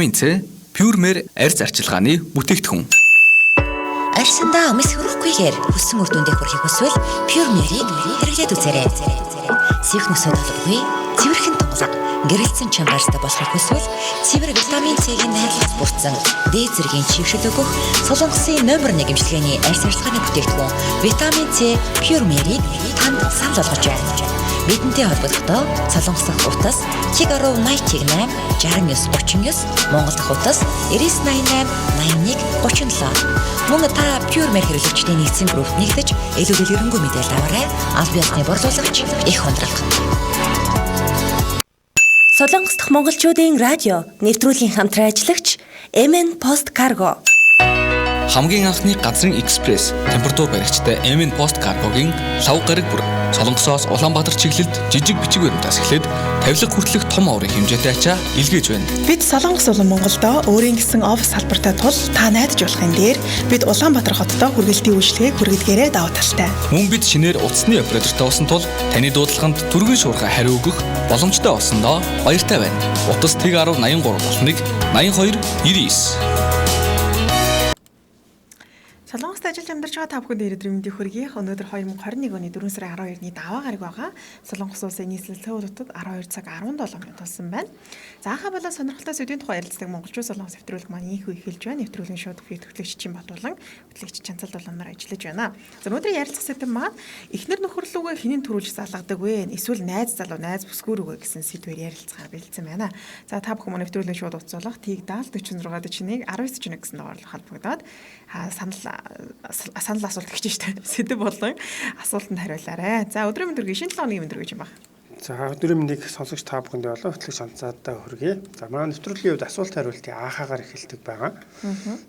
Витамин С, Pure арьс арчилгааны бүтээгдэхүүн. Арьсандаа мэс хөрөхгүйгээр хүссэн үр дүндээ хүрэхийг хүсвэл Pure Mary-г хэрэглээд үзээрэй. Сэвх нөсөө толбгүй, цэвэрхэн тунгалаг, гэрэлтсэн чанга арьстай болохыг хүсвэл цэвэр витамин С-ийн найрлагаас бүрдсэн дээд зэргийн чийгшил өгөх Солонгосын номер 1 эмчилгээний арьс арчилгааны бүтээгдэхүүн витамин С Pure Mary-г танд санал болгож байна. Бидэнтэй холбогдохдоо Солонгос дахь утас 1.88 69 39, Монгол дахь утас 9988 81 37. Мөн та Pure Mare хэрэглэгчдийн нэгдсэн группт нэгдэж илүү дэлгэрэнгүй мэдээлэл аваарай. Аль биесны борлуулагч их хундрах. Солонгос дахь монголчуудын радио нэвтрүүлгийн хамтран ажиллагч MN Post Cargo. Хамгийн анхны газрын экспресс температур баригчтай MN Post Cargo-гийн лав гараг бүр Солонгосоос Улаанбаатар чиглэлд жижиг бичиг баримтаас эхлээд тавилга хүртэлх том оврын хэмжээтэй ачаа илгээж байна. Бид Солонгос болон Монголдо өөрийн гэсэн офис салбартай тул та найдаж болохын дээр бид Улаанбаатар хотдоо хүргэлтийн үйлчилгээг хүргэдгээрээ давуу талтай. Мөн бид шинээр утасны оператортай болсон тул таны дуудлаганд түргэн шуурхай хариу өгөх боломжтой болсондоо баяртай байна. Утас Тэг 10 83 71 82 99. Солонгост ажиллаж амьдарч байгаа та бүхэнд ирээд мэндийг хүргэе. Өнөөдөр 2021 оны 4 сарын 12-ны даваа гараг байгаа. Солонгос улсын нийслэл Сөүл хотод 12 цаг 17 минут болсон байна. За анхаа болоо сонирхолтой сэдвийн тухай ярилцдаг монголчууд солонгос нэвтрүүлэг маань ийхүү эхэлж байна. Нэвтрүүлгийн шууд эфир хөтлөгч Чин Батулан, хөтлөгч Чанцал Дулаанаар ажиллаж байна. За өнөөдрийн ярилцах сэдэв маань эхнэр нөхөрлүүгээ хинэн төрүүлж залгадаг вэ? Эсвэл найз залуу, найз бүсгүүр үгүй гэсэн сэдвээр ярилцахаар бэлдсэн байна. За та бүхэн маань нэвтрүүлгийн шууд утас болох Тиг 70 46 41 19 41 гэсэн дугаарлал холбогдоод санал асуулт гэж штэ. Сэдэв болон асуултанд хариулаарай. За өдрийн мэнд хүргэе. Шинэ 7 хоногийн мэнд хүргэж юм ба. За өдрийн мэндийг сонсогч та бүхэндээ болон хөтлөгч Анцаадаа хүргэе. За манай нэвтрүүлгийн хувьд асуулт хариултыг аахаагаар эхэлдэг байгаа.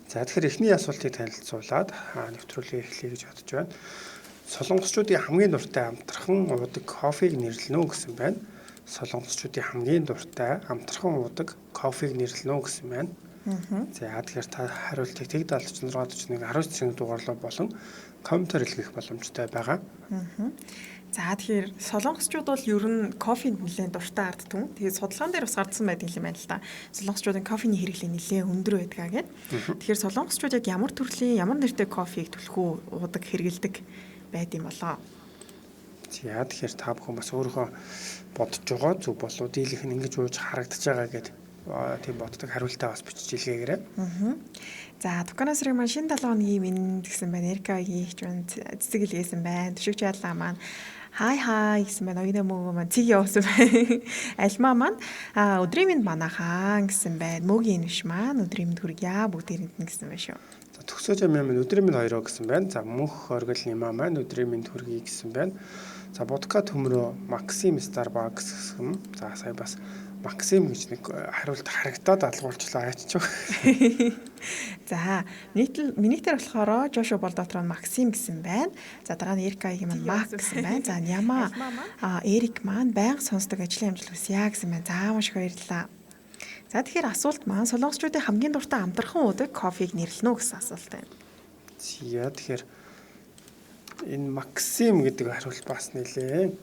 За тэгэхээр эхний асуултыг танилцуулаад нэвтрүүлгийг эхлэе гэж бодож байна. Солонгосчуудын хамгийн дуртай амтрхан уудаг кофег нэрлэнэ үү гэсэн байна. Солонгосчуудын хамгийн дуртай амтрхан уудаг кофег нэрлэнэ үү гэсэн байна. За тэгэхээр та хариултыг тэг 70 46 41 19 цэг дугаарлаа болон компьютер илгээх боломжтой байгаа. За тэгэхээр солонгосчууд бол ер нь кофенд нэлээд дуртай ард түн. Тэгээд судалгаан дээр бас гарсан байдаг юм байна л да. Солонгосчуудын кофений хэрэглээ нэлээд өндөр байдгаа гэд. Тэгэхээр солонгосчууд яг ямар төрлийн, ямар нэртэй кофег түлхүү уудаг, хэрэглэдэг байд юм болоо. За тэгэхээр та бүхэн бас өөрийнхөө бодож байгаа зүг болов дийлэх нь ингэж ууж харагдаж байгаа гэд тийм боддог хариултаа бас бичиж илгээгээрэй. За Туканаас рэг маань шинэ 7 хоногийн минь гэсэн байна. Эрикагийн их байна. Цэцэг илгээсэн байна. Төшөгч яллаа маань хай хай гэсэн байна. Оюуна мөгөө маань цэг явуулсан байна. Альмаа маань өдрийн минь манайхаа гэсэн байна. Мөгийн биш маань өдрийн минь хүргье бүгдээрэнд нь гэсэн байна шүү. За төгсөөж юм минь өдрийн минь хоёроо гэсэн байна. За мөнх оргил нимаа маань өдрийн минь хүргэе гэсэн байна. За будка төмрөө Максим Starbucks гэсэн. За сая бас Максим гэж нэг хариулт харагдаад алгуулчлаа аччих. За миний дээр болохоор Жошуа Болдотрон Максим гэсэн байна. За дараа нь Эрикагийн маань Мак гэсэн байна. За Няма Эрик маань байнга сонсдог ажлын амжилт хүсье гэсэн байна. За маш их баярлалаа. За тэгэхээр асуулт маань солонгосчуудын хамгийн дуртай амтрхан уудаг кофег нэрлэнэ үү гэсэн асуулт байна. За тэгэхээр энэ Максим гэдэг хариулт бас нэлээ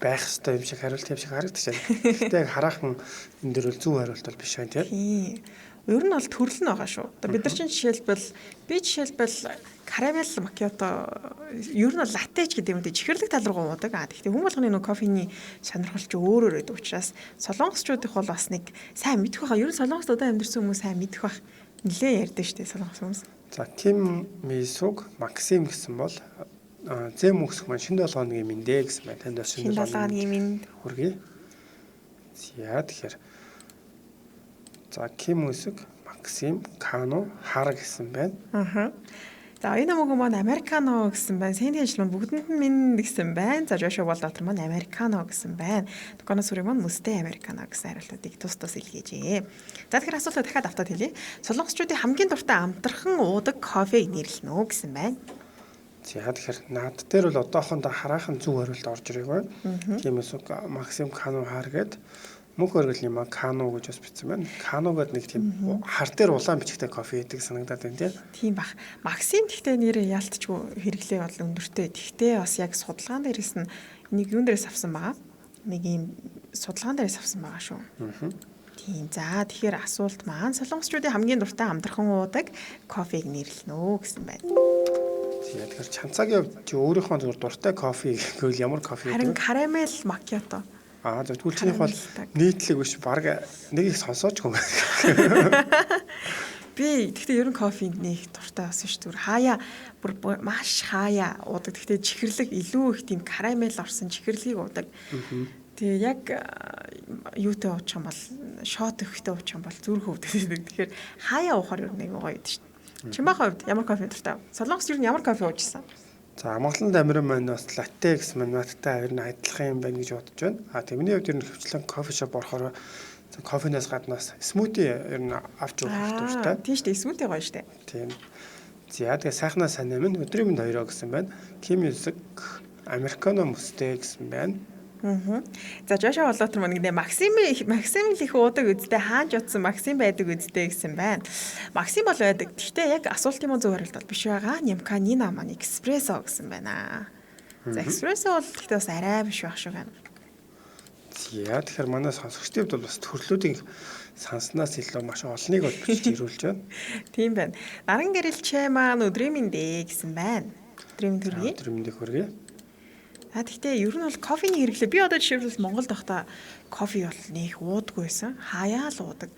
байх ёстой юм шиг хариулт юм шиг харагдаж байна. Гэхдээ яг хараахан энэ дэр бол зөв хариулт бол биш байна тийм. Ер нь бол төрөл нь байгаа шүү. Одоо бид нар чинь жишээлбэл би жишээлбэл карамел макиато ер нь бол латте ч гэдэг юм дээ чихэрлэг тал руу уудаг. А гэхдээ хүн болгоны нөө кофений сонирхол ч өөр өөр байдаг учраас солонгосчуудын бол бас нэг сайн мэдэх байхаа. Ер нь солонгост удаан амьдарсан хүмүүс сайн мэдэх байх. Нилээ ярьдаг шүү дээ солонгос хүмүүс. За Тим Мисуг Максим гэсэн бол зэм үгсэх маань шинэ 7 хоногийн мэндэ гэсэн байна. Танд бас шинэ 7 хоногийн мэнд хүргэе. За тэгэхээр за Ким үсэг Максим Кано Хар гэсэн байна. Аа. За оюун намаагүй маань Американо гэсэн байна. Сэнд ажил маань бүгдэнд нь минь гэсэн байна. За Жошуа Болдотор маань Американо гэсэн байна. Дуканаас сүрэг маань мөстэй Американо гэсэн хариултуудыг тус тус илгээжээ. За тэгэхээр асуултаа дахиад автаад хэлье. Солонгосчуудын хамгийн дуртай амтрхан уудаг кофег нэрлэнэ үү гэсэн байна. За тэгэхээр над дээр бол одоохондоо хараахан зөв хариулт орж ирэх байна. Тиймээс Максим Кано Хар гээд мөнх оргил юм а Кано гэж бас бичсэн байна. Кано гэдэг нэг тийм хар дээр улаан бичгтэй кофе идэг санагдаад байна тийм. Тийм бах. Максим гэхдээ нэр яалтчгүй хэрэглээ бол өндөртэй. Тэгтээ бас яг судалгаан дээрээс нь нэг юун дээрээс авсан байгаа. Нэг ийм судалгаан дээрээс авсан байгаа шүү. Тийм. За тэгэхээр асуулт маань солонгосчуудын хамгийн дуртай амархан уудаг кофег нэрлэнэ үү гэсэн байна. Тийм. Тэгэхээр Чанцаагийн хувьд чи өөрийнхөө зүгээр дуртай кофе гэвэл ямар кофе гэдэг вэ? Харин карамел макиато. Аа зөв, тэгвэл чинийх бол нийтлэг биш, баг нэг их сонсооч юм. Би тэгтээ ер нь кофенд нэг дуртай болсон ш. Зүгээр хаяа бүр маш хаяа уудаг. Тэгтээ чихэрлэг илүү их тийм карамел орсон чихэрлэгийг уудаг. Тэгээ яг юутай уучих юм бол шот өгөхтэй уучих юм бол зүрх өвдөд. Тэгэхээр хаяа уухаар ер нь нэг гоё гэдэг ш. Чимбаха хувьд ямар кофе дуртай? Солонгос ер нь ямар кофе уужсан? За Амгалан дамиран маань бас латте гэсэн маань надтай ер нь адилхан юм байна гэж бодож байна. А тэг миний хувьд ер нь хөвчлэн кофе шоп орохоор кофенаас гаднаас смути ер нь авч уух дуртай. Тийм шүү дээ, смути гоё шүү дээ. Тийм. За тэгээ сайхнаа сайн минь өдрийн мэнд хоёроо гэсэн байна. Ким Юсэг американо мөстэй гэсэн байна. За Жошо Болотор маань гинэ Максим л их уудаг үсттэй, хаанч утсан Максим байдаг үсттэй гэсэн байна. Максим бол байдаг. Гэхдээ яг асуултын мөн зөв хариулт бол биш байгаа. Нямка Нина маань эспрессо гэсэн байна. За эспрессо бол гэхдээ бас арай биш байх шиг байна. За тэгэхээр манай сонсогчдын хувьд бол бас төрлүүдийн санснаас илүү маш олныг бол бичиж ирүүлж байна. Тийм байна. Наран гэрэлчээ маань өдрийн мэнд ээ гэсэн байна. Өдрийн мэнд хүргэе. Өдрийн мэндийг хүргэе. А тэгтээ ер нь бол кофений хэрэглээ. Би одоо жишээлбэл Монголд байхдаа кофе бол нэх уудаггүй байсан. Хаяа л уудаг.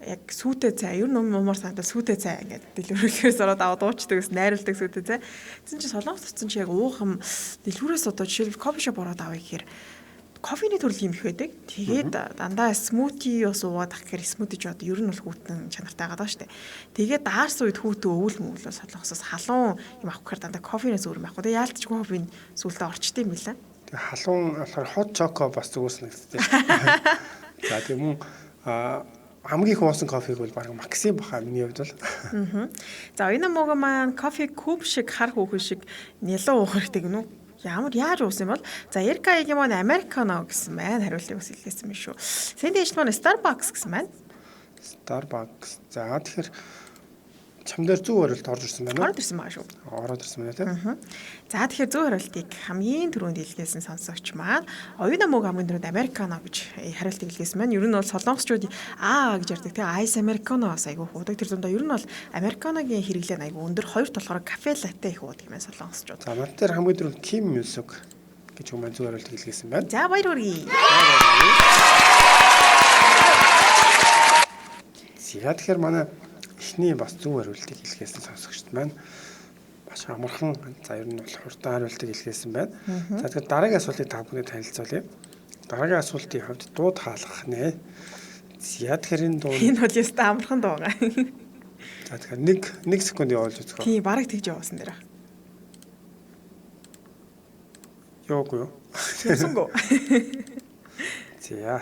Яг сүүтэй цай. Ер нь умаар санагдал сүүтэй цай ингээд дэлгүүрээс ороод аваад уучдаг гэсэн, найруулдаг сүүтэй цай. Тэгсэн чинь Солонгос утсан чи яг уух юм дэлгүүрээс одоо жишээлбэл кофе шоп ороод авъя гэхээр кофений төрөл юм их байдаг. Тэгээд дандаа смути бас уугаад ах гэхээр смути ч одоо ер нь бол хүйтэн чанартай байгаа даа штэ. Тэгээд даарсан үед хүүтэн өвөл мөвөл Солонгосоос халуун юм авах гэхээр дандаа кофенээс өөр юм байхгүй. Тэгээд яалтч кофений сүлдө орчтой юм билээ. Тэгээд халуун болохоор hot choco бас зүгээр санагддаг. За тийм үү, хамгийн их уусан кофег бол баг Максим баха миний хувьд бол. За оюун мууга маань кофе куб шиг хар хүүхэн шиг нялуу уух хэрэгтэй гэнэ үү? Ямар яаж уусан юм бол? За Эркагийн маань американо гэсэн байна. Хариултыг бас илгээсэн юм шүү. Сэнди ээж маань Starbucks гэсэн байна. Starbucks. За тэгэхээр чам дээр зөв хариулт орж ирсэн байна уу? Ороод ирсэн байгаа шүү. Ороод ирсэн байна тийм. За тэгэхээр зөв хариултыг хамгийн түрүүнд илгээсэн сонсогч маань оюун мөг хамгийн түрүүнд американо гэж хариултыг илгээсэн байна. Ер нь бол солонгосчууд аа гэж ярьдаг тийм айс американо бас айгүй уудаг. Тэр дундаа ер нь бол американогийн хэрэглээ нь айгүй өндөр. Хоёр толгоор кафе латте их уудаг юм байна солонгосчууд. За над дээр хамгийн түрүүнд Ким Юсуг гэж хүмүүс зөв хариултыг илгээсэн байна. За баяр хүргэе. За тэгэхээр манай эхний бас зөв хариултыг илгээсэн сонсогчд маань маш амархан, за ер нь бол хурдан хариултыг илгээсэн байна. За тэгэхээр дараагийн асуултыг та бүхэнд танилцуулъя. Дараагийн асуултын хувьд дууд хаалгах нэ. За тэгэхээр энэ дуу энэ бол ёстой амархан дуу байгаа. За тэгэхээр 1 секунд явуулж үзэх. Тийм, бараг тэгж явуулсан дээр. Яваагүй юу? Явсангүй. За.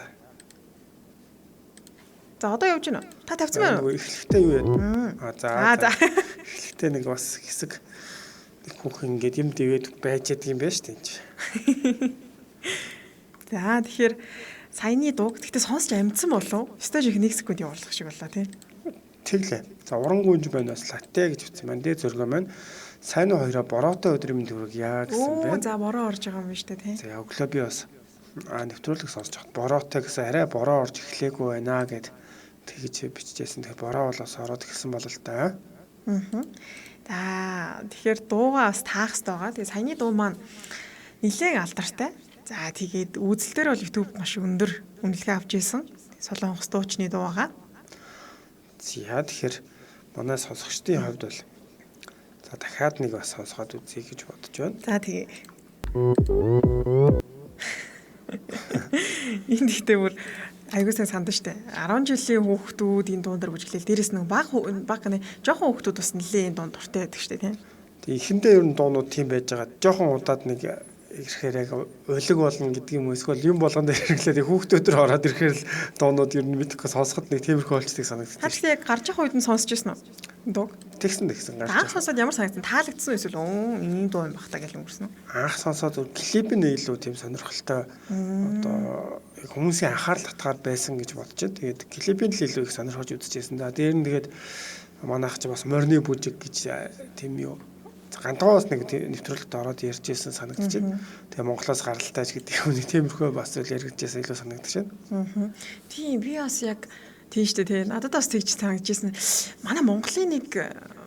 За одоо явж гинэ. Та тавьсан байна уу? Эхлэхдээ юу яа? А за. Эхлэхдээ нэг бас хэсэг нэг хүүхэн ингээд юм дэвээд байж яд юм байна шүү дээ. За тэгэхээр саяны дууг тэгтээ сонсч амжсан болов? Ёстой жих 1 секунд явуулах шиг боллоо тий. Тэглээ. За урангуйнж байна бас латте гэж бичсэн байна. Дэ зөргөө маань сайн уу хоёроо бороотой өдрийн мэнд хүргье гэсэн байна. За бороо орж байгаа юм байна шүү дээ тий. За өглөө би бас нэвтрүүлэг сонсож хат бороотой гэсэн арай бороо орж эхлэегүй байна гэд тэгж бичижсэн. Тэгэхээр бороо бол бас ороод эхэлсэн бол л та. За тэгэхээр дуугаа бас таах хэрэгтэй байгаа. Тэгээ саяны дуу маань нэлээд алдартай. За тэгээд үзэлтээр бол YouTube маш өндөр үнэлгээ авч ирсэн. Солонгос дуучны дуу байгаа. За тэгэхээр манай сонсогчдын хувьд бол за дахиад нэг бас сонсгоод үзье гэж бодож байна. За тэгээ. Энэ гэхдээ бүр айгуу сайн сандаа штэ. 10 жилийн хүүхдүүд энэ дуун дээр бүжиглээл. Дээрээс нэг баг баг нэ жоохон хүүхдүүд бас нэлээд энэ дуун дуртай байдаг штэ тийм. Тэгээ эхэндээ ер нь дуунууд тийм байж байгаа. Жоохон удаад нэг ирэхээр яг улиг болно гэдэг юм эсвэл юм болгонд хэрэглээд хүүхдүүд рүү ороод ирэхээр л дуунууд ер нь мэдэхгүй сонсоход нэг тиймэрхүү болчдаг санагддаг. Та яг гарч явах үед нь сонсч ирсэн үү? Дууг. Тэгсэн гарч. Анх сонсоод ямар санагдсан? Таалагдсан эсвэл ийм дуу юм бах та гэж өнгөрсөн үү? Анх сонсоод клип нь илүү тийм сонирхолтой одоо хүмүүсийн анхаарал татгаар байсан гэж бодож байна. Тэгээд клипийн л илүү их сонирхож үзчихсэн. За дээр нь тэгээд манайх ч бас морины бүжиг гэж тийм юу Гандгаа бас нэг нэвтрүүлэгт ороод ярьж ирсэн санагдаж байна. Тэгээ Монголоос гаралтай ч гэдэг юм нэг тиймэрхүү бас зүйл яригдж байсан илүү санагдаж байна. Тийм, би бас яг тийм шүү дээ, тий. Надад бас тэгж санагдаж байсан. Манай Монголын нэг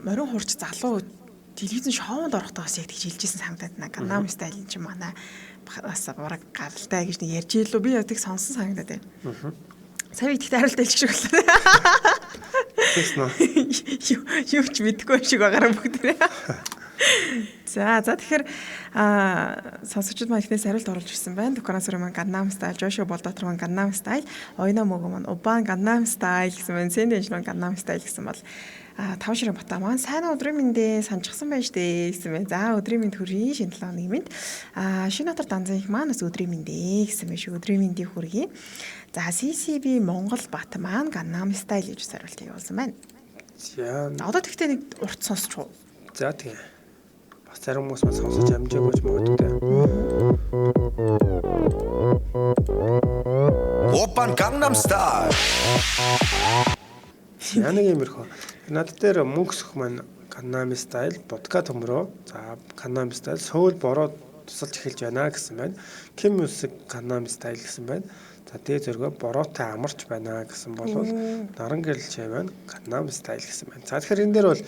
морин хурц залуу телевизэн шоунд орохдоо бас яг тэгж хэлжсэн санагдаад байна. Gangnam Style чинь манай бас бараг гаралтай гэж нэг ярьж илүү би яг тэг сонсон санагдаад байна. Сая ихтэй хариулт хэлчих шиг боллоо. Тэгсэн үү? Юу ч мэдэхгүй юм шиг байгаараа бүгдээрээ. За тэгэхээр сонсогчид маань эхнээс хариулт оруулж ирсэн байна. Дуканасур маань Gangnam Style, Joshua Болдотор маань Gangnam Style, Оюна мөгөө маань Убан Gangnam Style гэсэн байна. Сэндэж маань Gangnam Style гэсэн бол тав ширэн бата маань сайн өдрийн мэндээ санчсан байж дээ гэсэн байна. За өдрийн мэнд хүрье, шинэ 7 хоногийн мэнд. Шинэ дотор данзан их маань бас өдрийн мэндээ гэсэн байна шүү. Өдрийн мэндийг хүргэе. За CCB Монгол Бат маань Gangnam Style гэж хариултыг явуулсан байна. За одоо тэгтээ нэг урт сонсч уу? За тэгээ. Бас зарим хүмүүс маань сонсож амжаагүй ч магадгүй. Опан Gangnam Style. Я нэг юмэрхүү. Над дээр мөнгө сөх маань Gangnam Style, Будка төмрөө. За Gangnam Style сөүл бороо тусалж эхэлж байна гэсэн байна. Ким Юсэг Gangnam Style гэсэн байна. За дээ зөргөө бороотой амарч байна гэсэн бол наран гэрэлчээ байна. Gangnam Style гэсэн байна. За тэгэхээр энэ дээр бол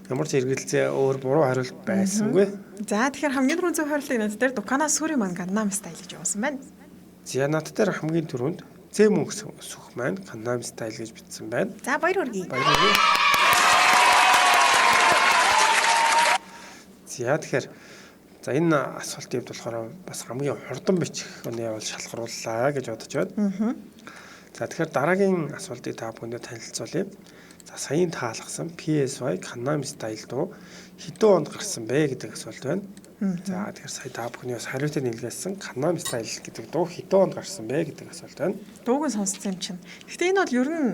ямар ч эргэлзээ өөр буруу хариулт байсангүй. За тэгэхээр хамгийн түрүүнд зөв хариултыг над дээр Дуканаас сүрийн маань Gangnam Style гэж явуулсан байна. За над дээр хамгийн түрүүнд Зэ мөнгө сүх маань Gangnam Style гэж бичсэн байна. За баяр хүргэе. Баяр хүргэе. За тэгэхээр за энэ асуултын хувьд болохоор бас хамгийн хурдан бичих өнөө бол шалгарууллаа гэж бодож байна. За тэгэхээр дараагийн асуултыг та бүхэндээ танилцуулъя. За саяын таалгасан PSY Gangnam Style дуу хэдэн онд гарсан бэ гэдэг асуулт байна. За тэгэхээр сая та бүхний бас хариултыг нэлгээсэн Gangnam Style гэдэг дуу хэдэн онд гарсан бэ гэдэг асуулт байна. Дууг нь сонссон юм чинь. Гэхдээ энэ бол ер нь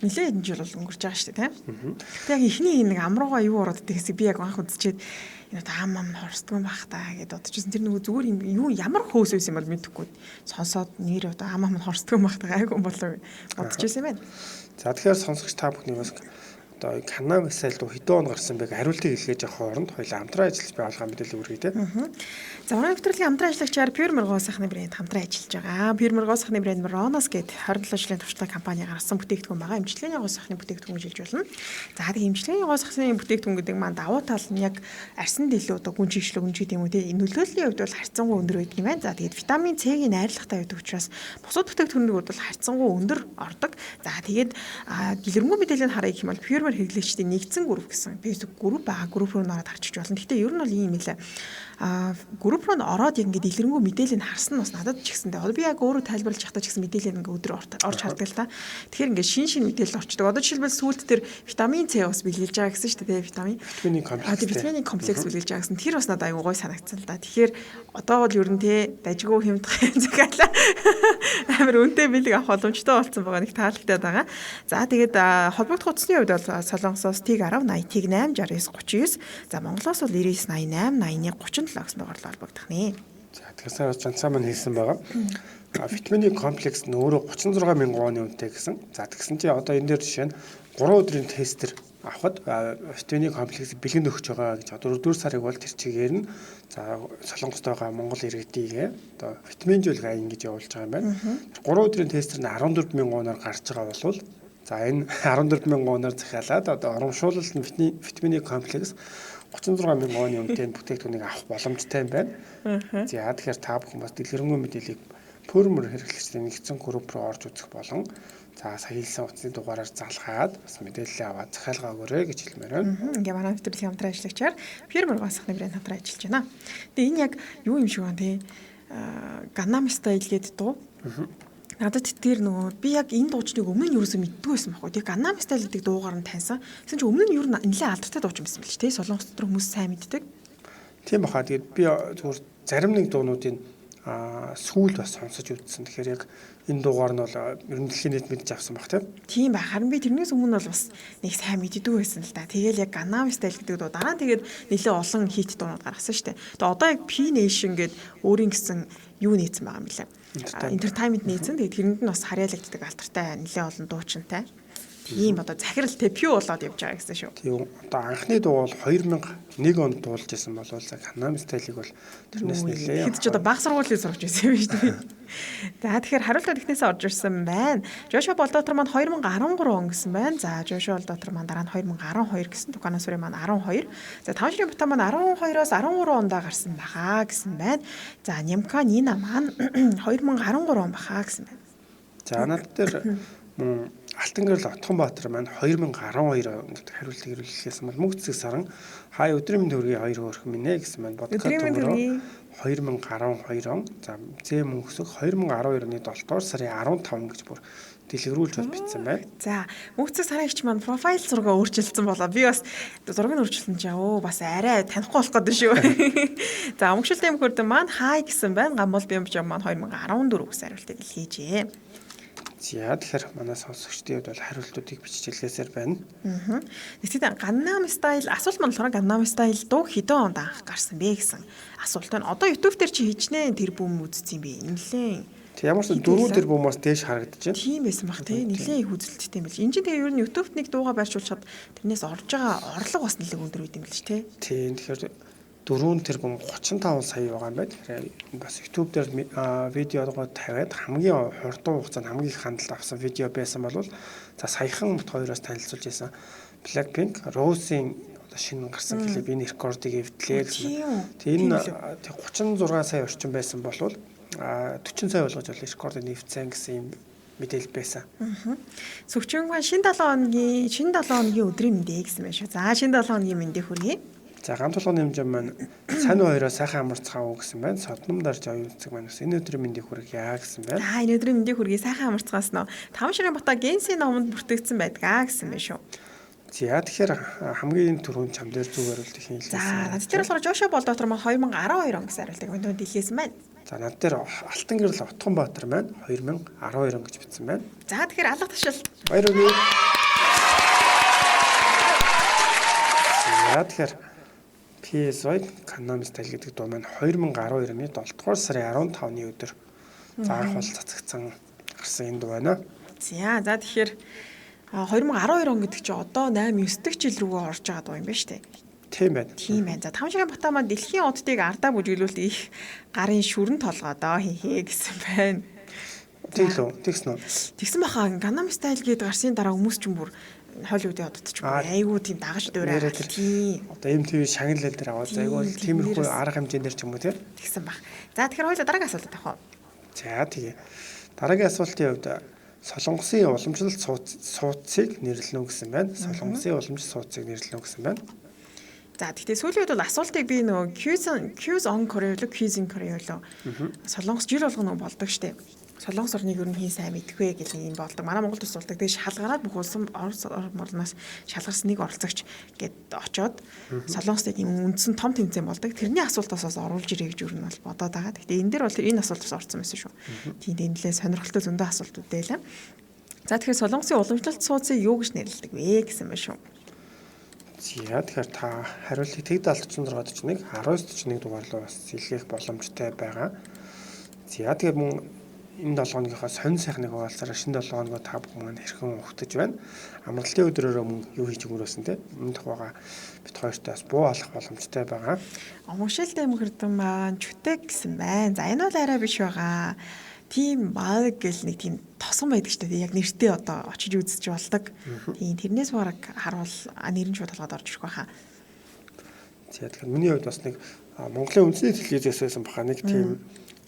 нэлээд хэдэн жил бол өнгөрч байгаа шүү дээ, тийм. Тэг яг эхний нэг амруугаа юу ороод идэх хэсэг би яг анх үзчихэд энэ ам ам хорсдгүй байх та гэдээ бодчихсон. Тэр нөгөө зүгээр юм юу ямар хөөс байсан юм бол мэдэхгүй. Сонсоод нэр одоо ам ам хорсдгүй байх та гайгүй болоо бодчихсон юм байна. За тэгэхээр сонсогч та бүхний бас одоо Gangnam Style дуу хэдэн он гарсан бэ гэх хариултыг илгээж авах хооронд хоёулаа хамтран ажиллаж байгуулгын мэдээлэл хүргэе те. За манай нэвтрүүлгийн хамтран ажиллагчаар Pure Моргоо сайхны брэнд хамтран ажиллаж байгаа. Pure Моргоо сайхны брэнд Ronos гээд 27 жилийн туршлагатай компани гаргасан бүтээгдэхүүн байгаа. Эмчилгээний гоо сайхны бүтээгдэхүүн гэж хэлж болно. За тэг эмчилгээний гоо сайхны бүтээгдэхүүн гэдэг маань давуу тал нь яг арьсан дэлүү одоо гүн чиглэл гүн гэдэг юм уу те. Нөлөөллийн хувьд бол харьцангуй өндөр байдаг юм байна. За тэгээд витамин С-ийн найрлагатай байдаг учраас бусад бүтээгдэхүүнүүд бол харьцангуй өндөр ордог. За тэгээд дэлгэрэнгүй мэдээллийг харъя гэх юм бол Pure хэрэглэгчдийн нэгдсэн групп гэсэн Facebook групп байгаа. Групп руу ороод харчиж болно. Гэхдээ ер нь бол ийм юм лээ. Групп руу ороод яг ингээд дэлгэрэнгүй мэдээллийг харсан нь бас надад ч гэсэндээ. Одоо би яг өөрөө тайлбарлаж явахдаа ч гэсэн мэдээлэл ингээд өдөр орж хардаг л та. Тэгэхээр ингээд шин мэдээлэл орчдөг. Одоо жишээлбэл сүүлд тэр витамин С бас бэлгэлж байгаа гэсэн шүү дээ, витамин. Витамины комплекс. Витамины комплекс бэлгэлж байгаа гэсэн. Тэр бас надад аягүй гой санагдсан л да. Тэгэхээр одоо бол ер нь те дажгүй хямдхан захиалаа амар үнэтэй бэлэг авах боломжтой болсон байгаа нэг таалагдаад байгаа. За тэгээд холбогдох утасны хувьд бол Солонгосоос Тэг 10 80 Тэг 8 69 39. За Монголоос бол 99 88 81 37 гэсэн дугаарлал холбогдох нэ. За тэгэхээр Жансаа маань хэлсэн байгаа. Витамины комплекс нь өөрөө 36 мянган оны үнэтэй гэсэн. За тэгсэн чинь одоо энэ дээр жишээ нь 3 өдрийн тестер авахд витамины комплекс бэлгэнд өгч байгаа гэж одоо 4 сарыг бол тэр чигээр нь за Солонгост байгаа Монгол иргэдийг одоо витаминжүүлэх аян гэж явуулж байгаа юм байна. 3 өдрийн тестер нь 14 мянган оноор гарч байгаа болвол за энэ 14 мянган оноор захиалаад одоо урамшуулалт нь витамины комплекс 36 мянган оны үнэтэй бүтээгдэхүүнийг авах боломжтой юм байна. За тэгэхээр та бүхэн бас дэлгэрэнгүй мэдээллийг пөрмөр хэрэглэгчдийн нэгдсэн групп руу орж үзэх болон за сая хэлсэн утасны дугаараар залгаад бас мэдээлэл аваад захиалга өгөөрэй гэж хэлмээр байна. Ингээ манай нэвтрүүлгийн хамтран ажиллагчаар Pure Моргоо сайхны брэнд хамтран ажиллаж байна. Тэгээ энэ яг юу юм шиг байна те. Gangnam Style гэдэг дуу. Надад тэр нөгөө би яг энэ дуучныг өмнө нь юусэн мэддгүй байсан байхгүй. Тэгээ Gangnam Style гэдэг дуугаар нь таньсан. Тэгсэн чинь өмнө нь юу нэлээд алдартай дууч юм байсан бэл ч те. Солонгос дотор хүмүүс сайн мэддэг. Тийм баха. Тэгээд би зүгээр зарим нэг дуунуудын сүүл бас сонсож үзсэн. Тэгэхээр яг энэ дуугаар нь бол ер нь дэлхийн нийт мэдж авсан баг тийм. Тийм ба. Харин би тэрнээс өмнө бол бас нэг сайн мэддэггүй байсан л да. Тэгэл яг Gangnam Style гэдэг дуу дараа нь тэгээд нэлээд олон хит дуунууд гаргасан шүү дээ. Тэгээ одоо яг P Nation гээд өөрийн гэсэн юу нээсэн байгаа юм лээ. Entertainment нээсэн. Тэгээд тэрэнд нь бас харьяалагддаг алдартай нэлээд олон дуучинтай. Тийм одоо захирал тэпю болоод явж байгаа гэсэн шүү. Тийм, одоо анхны дуу бол 2001 онд дуулж исэн бол за Gangnam Style-ыг бол тэрнээс нэлээ. Хэд ч одоо баг сургуулийн сурч байсан юм биш үү? За, тэгэхээр хариултад эхнээсээ орж ирсэн байна. Жошуа Болдотор маань 2013 он гэсэн байна. За, Жошуа Болдотор маань дараа нь 2012 гэсэн. Тукана сүрийн маань 12. За, Тавшрын Бата маань 12-оос 13 ондоо гарсан баха гэсэн байна. За, Нямка Нина маань 2013 он баха гэсэн байна. За, над дээр мөн Алтан гэрэл Отгонбаатар маань 2012 он гэдэг хариултыг ирүүлсэн бол мөнгө цэцэг саран хай өдрийн мэнд хүргэе, хоёр хөөрхөн минь ээ гэсэн маань бодгоо төмөрөө 2012 он. За, зээ мөнхсөг 2012 оны 7 дугаар сарын 15 гэж бүр дэлгэрүүлж бол бичсэн байна. За, мөнгөцөг сарын ихч маань профайл зургаа өөрчилсөн болоо. Би бас зургийг өөрчилсөн чинь өө бас арай танихгүй болох гэдэг шүү. За, өмгшөлтийн мөхөрдөн маань хай гэсэн байна. Гамбол бямж маань 2014 гэсэн хариултыг илгээжээ. За, тэгэхээр манай сонсогчдын хувьд бол хариултуудыг бичиж илгээсээр байна. Аа. Тэгвэл Gangnam Style асуулт маань болохоор Gangnam Style дуу хэдэн онд анх гарсан бэ гэсэн асуулт байна. Одоо YouTube дээр чи хичнээн тэр бүм үзсэн юм бэ? Нилээн. Тэг ямар ч 4 тэрбумаас дээш харагдаж байна. Тийм байсан бах тий. Нилээн их үзэлттэй юм бил. Энэ чинь тэгээ ер нь YouTube-т нэг дууга байршуулчаад тэрнээс орж байгаа орлого бас нэлээд өндөр байд юм бил ч тий. Тийм, тэгэхээр 4 тэрбум 35 сая байгаа юм байна. Тэгэхээр бас YouTube дээр видеогоо тавиад хамгийн хурдан хугацаанд хамгийн их хандлт авсан видео байсан бол за саяхан бит хоёроос танилцуулж байсан Blackpink Rose-ийн одоо шинэ гарсан клип энэ рекордыг эвдлээ гэсэн. Тэгээ энэ 36 сая орчим байсан бол 40 сая болгож бол рекордыг нэвтсэн гэсэн юм мэдээлэл байсан. Сүгчэнгүй шинэ 7 хоногийн шинэ 7 хоногийн өдрийн мэндэ гэсэн байна шүү. За, шинэ 7 хоногийн мэндэ хүргэе. За, гам тулгын хэмжээ маань сайн хоёроо сайхан амарцгаа уу гэсэн байна. Содном дарж оюун цэцэг маань бас энэ өдрийн мэндийг хүргье гэсэн байна. За, энэ өдрийн мэндийг хүргэе, сайхан амарцгаас нөө. Таван ширийн бата Генсийн номонд бүртгэгдсэн байдгаа гэсэн байна шүү. За, тэгэхээр хамгийн түрүүнд чам дээр зүгээр хариулт их хэлсэн. За, над дээр болохоор Жошуа Болдотор маань 2012 он гэсэн хариултыг өнөөдөр илгээсэн байна. За, над дээр Алтан гэрэл Отгонбаатар маань 2012 он гэж бичсэн байна. За, тэгэхээр алга ташил. Баяр хүргэе. За, тэгэхээр PSY Gangnam Style гэдэг дуу маань 2012 оны 7 дугаар сарын 15-ны өдөр за анх бол цацагдсан гарсан энэ дуу байна. За, тэгэхээр 2012 он гэдэг чинь одоо 8 9 дэх жил рүүгээ орж байгаа дуу юм байна шүү дээ. Тийм байна. Тийм байна. За, Тавшигын Бата маань дэлхийн оддыг ардаа бүжиглүүлт их гарын шүрэн толгойдоо хийхээ гэсэн байна. Тийм лөө, тэгсэн үү? Тэгсэн баха. Gangnam Style гээд гарсны дараа хүмүүс ч бүр Холливуудын одод ч юм айгүй тийм дагаж дуурай. Тийм. Одоо MTV шагналал дээр аваад айгүй тиймэрхүү арга хэмжээнд дээр ч юм уу тийм. Тэгсэн баг. За, тэгэхээр хоёулаа дараагийн асуулт авах уу? За, тэгээ. Дараагийн асуултын хувьд Солонгосын уламжлалт сууцыг нэрлэнэ үү гэсэн байна. Солонгосын уламжлалт сууцыг нэрлэнэ үү гэсэн байна. За, тэгтээ сүүлийн үед бол асуултыг би нөгөө quiz on Korea лөө, quiz in Korea лөө, Солонгос жил болгоно болдог штеп. Солонгос орныг ер нь хин сайн мэдхгүй гэх юм болдог. Манай Монголд бас болдог. Тэгээ шалгараад бүх улсын Орос орнаас шалгарсан нэг оролцогч гээд очоод Солонгосыг юм үндсэн том тэмцээн болдог. Тэрний асуултаас бас оруулж ирээ гэж ер нь бол бодоод байгаа. Гэхдээ энэ дээр бол энэ асуулт бас орсон байсан шүү. Тийм, энэ нэлээ сонирхолтой зөндөө асуултууд байлаа. За, тэгэхээр Солонгосын уламжлалт сууцыг юу гэж нэрлэдэг вэ гэсэн байна шүү. За, тэгэхээр та хариултыг тэг 70 46 41 19 41 дугаар руу бас илгээх боломжтой байгаа. За, тэгэхээр мөн энэ 7 хоногийнхоо сонь сайхныг хуваалцаараа шинэ 7 хоногоо та бүхэн маань хэрхэн угтаж байна. Амралтын өдрөөрөө мөн юу хийж өнгөрөөсөн те. Энэ тухайга бид хоёртой бас буу алах боломжтой байгаа. Омгшилтэй мөхөрдөн маань чүтэг гэсэн байна. За, энэ бол арай биш байгаа. Тийм баг гэл нэг тийм тосон байдаг ч дээ. Яг нэртэй одоо очиж үзэж болдог. Тийм, тэрнээс бараг харуул нэр нь шууд толгойд орж ирэх байхаа. За, тэгэхээр миний хувьд бас нэг Монголын үндэсний телевизээс байсан баха нэг тийм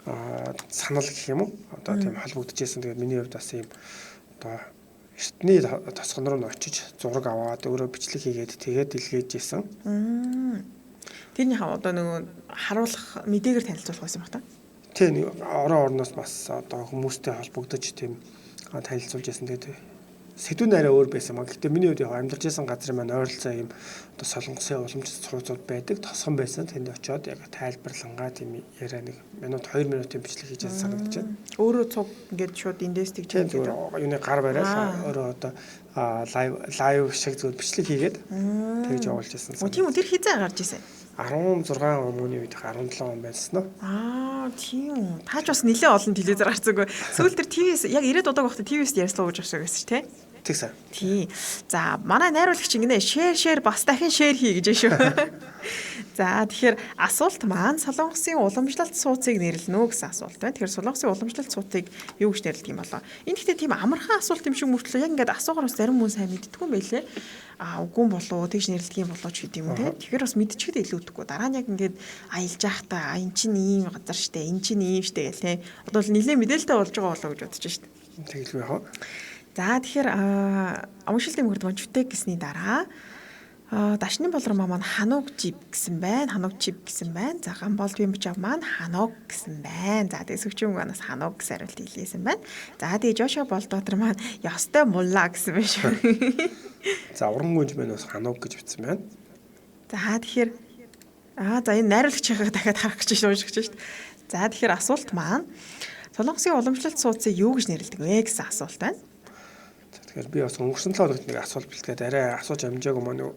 санал гэх юм уу? Одоо тийм холбогдож байсан. Тэгээд миний хувьд бас ийм одоо эртний тосгон руу очиж зураг аваад өөрөө бичлэг хийгээд тэгээд илгээж исэн. Тэрний хав одоо нөгөө харуулах мэдээгээр танилцуулах байсан баг та. Тийм, нэг орон орноос бас одоо хүмүүстэй холбогдож тийм танилцуулж байсан. Тэгээд сэдвэн арай өөр байсан маа. Гэхдээ миний хувьд яг амьдарч байсан газрын маань ойролцоо ийм одоо Солонгосын уламжлалт сууцуд байдаг тосгон байсан. Тэнд очиод яг тайлбарлангаа тийм яриа нэг минут 2 минутын бичлэг хийж байсан санагдаж байна. Өөрөө цуг ингээд шууд эндээс тэгж Тийм, зүгээр юуны гар бариад өөрөө одоо live шиг зүгээр бичлэг хийгээд тэгж явуулж байсан. Оо, тийм үү, тэр хизээ гарч ирсэн. 16 оны үед 17 он байсан уу? Аа, тийм үү. Та ч бас нэлээд олон телевизээр гарцсангүй. Сүүл тэр ТV-с яг 90-ад удааг байхдаа ТV-с ярьслаа гэж авшаа гэсэн чи, тэ? Тэгсэн. Тий. За манай найруулагч ингэнэ share share бас дахин share хий гэж шүү. За тэгэхээр асуулт маань Солонгосын уламжлалт сууцыг нэрлэнэ үү гэсэн асуулт байна. Тэгэхээр Солонгосын уламжлалт сууцыг юу гэж нэрлэдэг юм болоо? Энэ гэхдээ тийм амархан асуулт юм шиг мөртлөө яг ингээд асуугаар бас зарим хүн сайн мэддэггүй юм байлээ. А үгүй юм болоо тэгж нэрлэдэг юм болоо ч гэдэг юм те. Тэгэхээр бас мэдчихэд илүүдэхгүй. Дараа нь яг ингээд аялж байхдаа а эн чинь ийм газар штэ, эн чинь ийм штэ гэл те. Одоо л нэлээд мэдээлэлтэй болж байгаа болоо гэж бодож штэ. Тэгэлгүй яах вэ? За тэгэхээр уншилтын мөрд вончвтэй гэсний дараа дашны болор маань хануг жив гэсэн байна. Хануг жив гэсэн байна. За гамбол бимжав маань хануг гэсэн байна. За тэгээ сөгчөн манаас хануг гэсэн хариулт илгээсэн байна. За тэгээ Жошо болдотор маань ёстой мулла гэсэн байна шүү. За уран гүнж маань бас хануг гэж бичсэн байна. За тэгэхээр за энэ найруулагчийнхаа дахиад харах гэж унших гэж шүү дээ. За тэгэхээр асуулт маань Солонгосын уламжлалт сууцыг юу гэж нэрлэдэг вэ гэсэн асуулт байна. Тэгэхээр би бас өнгөрсөн 7 хоногт нэг асуулт бэлтгээд арай асууж амжаагүй маань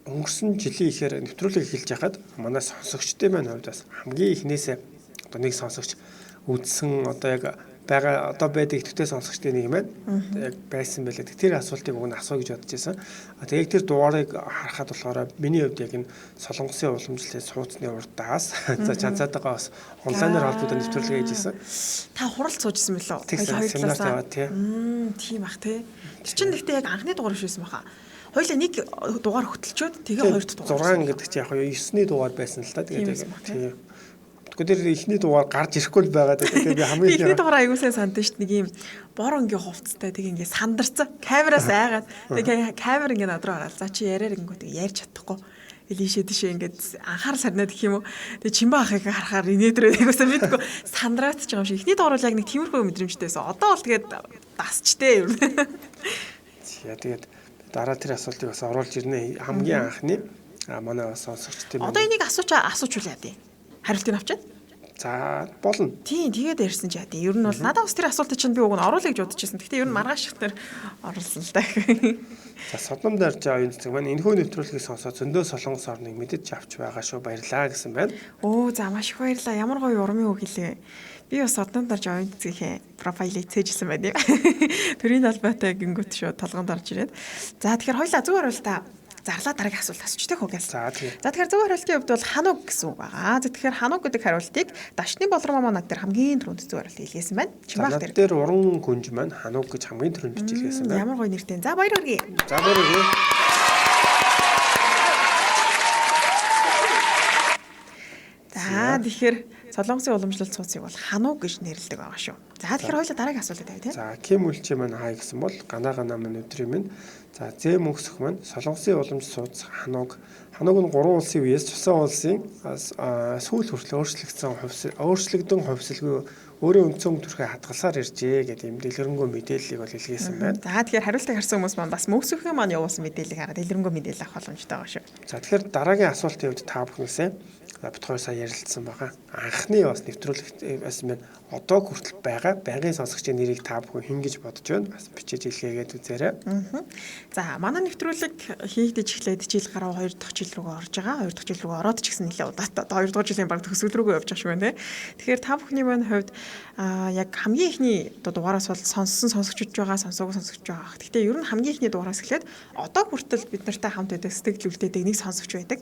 өнгөрсөн жилийн ихээр нэвтрүүлэг эхэлж байхад манай сонсогчдын маань хувьд бас хамгийн эхнээсээ одоо нэг сонсогч үдсэн одоо яг байгаа одоо байдаг идэвхтэй сонсогчдын нэг юм байна. Яг байсан байлаа. Тэр асуултыг уг нь асуу гэж бодож байсан. А тэгээ яг тэр дугаарыг харахад болохоор миний хувьд яг энэ Солонгосын уламжлалын сууцны урдаас за чанцаатайгаа бас онлайнаар холбоотой нэвтрүүлэг хийж байсан. Та хурал суужсэн мөлөө? Хоёр талаас яваа тий. Тийм ах тий. Тэр чинь гэхдээ яг анхны дугаар биш байсан баха. Хоёлаа нэг дугаар хөтөлчөөд тэгээ хоёр дахь дугаар. 6 гэдэг чинь яг 9-ний дугаар байсан л та. Тэгээд тий. Тэгэхгүй тэр эхний дугаар гарч ирэхгүй л байгаа. Тэгээд би хамгийн эхний дугаар аягүй сайн сандсан шүү дээ. Нэг юм бор өнгийн хувцастай тэг ингээ сандарсан. Камераас айгаад тэг камер ингээ над руу хараад за чи яриар ингэнгүүт ярьж чадахгүй. Илийшээ тийшээ ингээд анхаарал сарнаад гэх юм уу. Тэг чимба ахыг харахаар инээдрээ айгуусаа мэдгүй сандраад ч юм шиг. Эхний дугаар бол яг нэг тиймэрхүү мэдрэмжтэй байсан. Одоо бол тэгээд дасчтэй юм. За тэгээд дараа тэр асуултыг бас оруулж ирнэ. Хамгийн анхны манай бас сонсогчдын одоо энийг асуучвал яа дий? Хариултыг авчаад. За болно. Тийм тэгээд ярьсан ч яа дий. Ер нь бол надад бас тэр асуултыг чинь би уг нь оруулъя гэж бодож байсан. Гэхдээ ер нь маргааш их тэр оруулсан л да. За содном даарж оюун цэцэг маань энэхүү нэвтрүүлгийг сонсоод зөндөө солонгос орныг мэдэж авч байгаа шүү. Баярлаа гэсэн байна. Өө за маш их баярлаа. Ямар гоё урмын үг хэлээ. Би бас содном даарж оюун цэцгийнхээ профайлыг цээжилсэн байна юм. Төрийн албатай гингүүт шүү толгонд орж ирээд. За тэгэхээр хоёлаа зөв хариултаа зарлаа дараагийн асуулт асууч тех үү гэл. За тийм. За тэгэхээр зөв хариултын хувьд бол хануг гэсэн үг байгаа. За тэгэхээр хануг гэдэг хариултыг дашны болор маань над дээр хамгийн түрүүнд зөв хариулт илгээсэн байна. Чимаах дээр. Над дээр уран гүнж маань хануг гэж хамгийн түрүүнд бичиж илгээсэн байна. Ямар гоё нэртэй. За баяр хүргэе. За баяр хүргэе. За тэгэхээр Солонгосын уламжлалт сууцыг бол хануг гэж нэрлэдэг байгаа шүү. За тэгэхээр хоёулаа дараагийн асуултыг тавь тийм. За Ким үлчээ маань хай гэсэн бол гана гана маань өдрийн минь. За зээ мөнхсөх маань Солонгосын уламжлалт сууц хануг. Хануг нь 3 улсын үеэс Чусан улсын сүүл хүртэл өөрчлөгдөн хувьсалгүй өөрийн үндсэн төрхөө хадгалсаар иржээ гэдэг юм дэлгэрэнгүй мэдээллийг бол илгээсэн байна. За тэгэхээр хариултыг харсан хүмүүс маань бас мөнхсөхийн маань явуулсан мэдээллийг хараад дэлгэрэнгүй мэдээлэл авах боломжтой байгаа шүү. За тэгэхээр дараагийн асуултын хувьд та бүхнээсээ бит хоёр сая ярилцсан байгаа. Анхны бас нэвтрүүлэг байсан байна. Одоо хүртэл байгаа байнгын сонсогчдын нэрийг та бүхэн хэн гэж бодож байна? Бас бичиж илгээгээд үзээрэй. За манай нэвтрүүлэг хийгдэж эхлээд жил гаруй 2 дахь жил рүүгээ орж байгаа. 2 дахь жил рүүгээ ороод ч гэсэн нэлээд удаатаа. Одоо 2 дахь жилийн баг төгсгөл рүүгээ явж байгаа шүү байна те. Тэгэхээр та бүхний маань хувьд яг хамгийн эхний одоо дугаараас бол сонссон сонсогчд байгаа, сонсоогүй сонсогч байгаа. Гэхдээ ер нь хамгийн эхний дугаараас эхлээд одоо хүртэл бид нартай хамт байдаг сэтгэл үлдээдэг нэг сонсогч байдаг.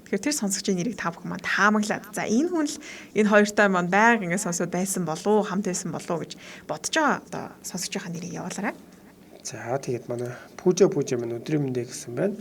Тэгэхээр тэр сонсогчийн нэрийг та бүхэн маань таамаглаад за энэ хүн л энэ хоёртай маань байнга ингэ сонсоод байсан болов хамт байсан болов гэж бодож байгаа одоо сонсогчийнхаа нэрийг явуулаарай. За тэгээд манай Пүжэ Пүжэ маань өдрийн мэндэ гэсэн байна.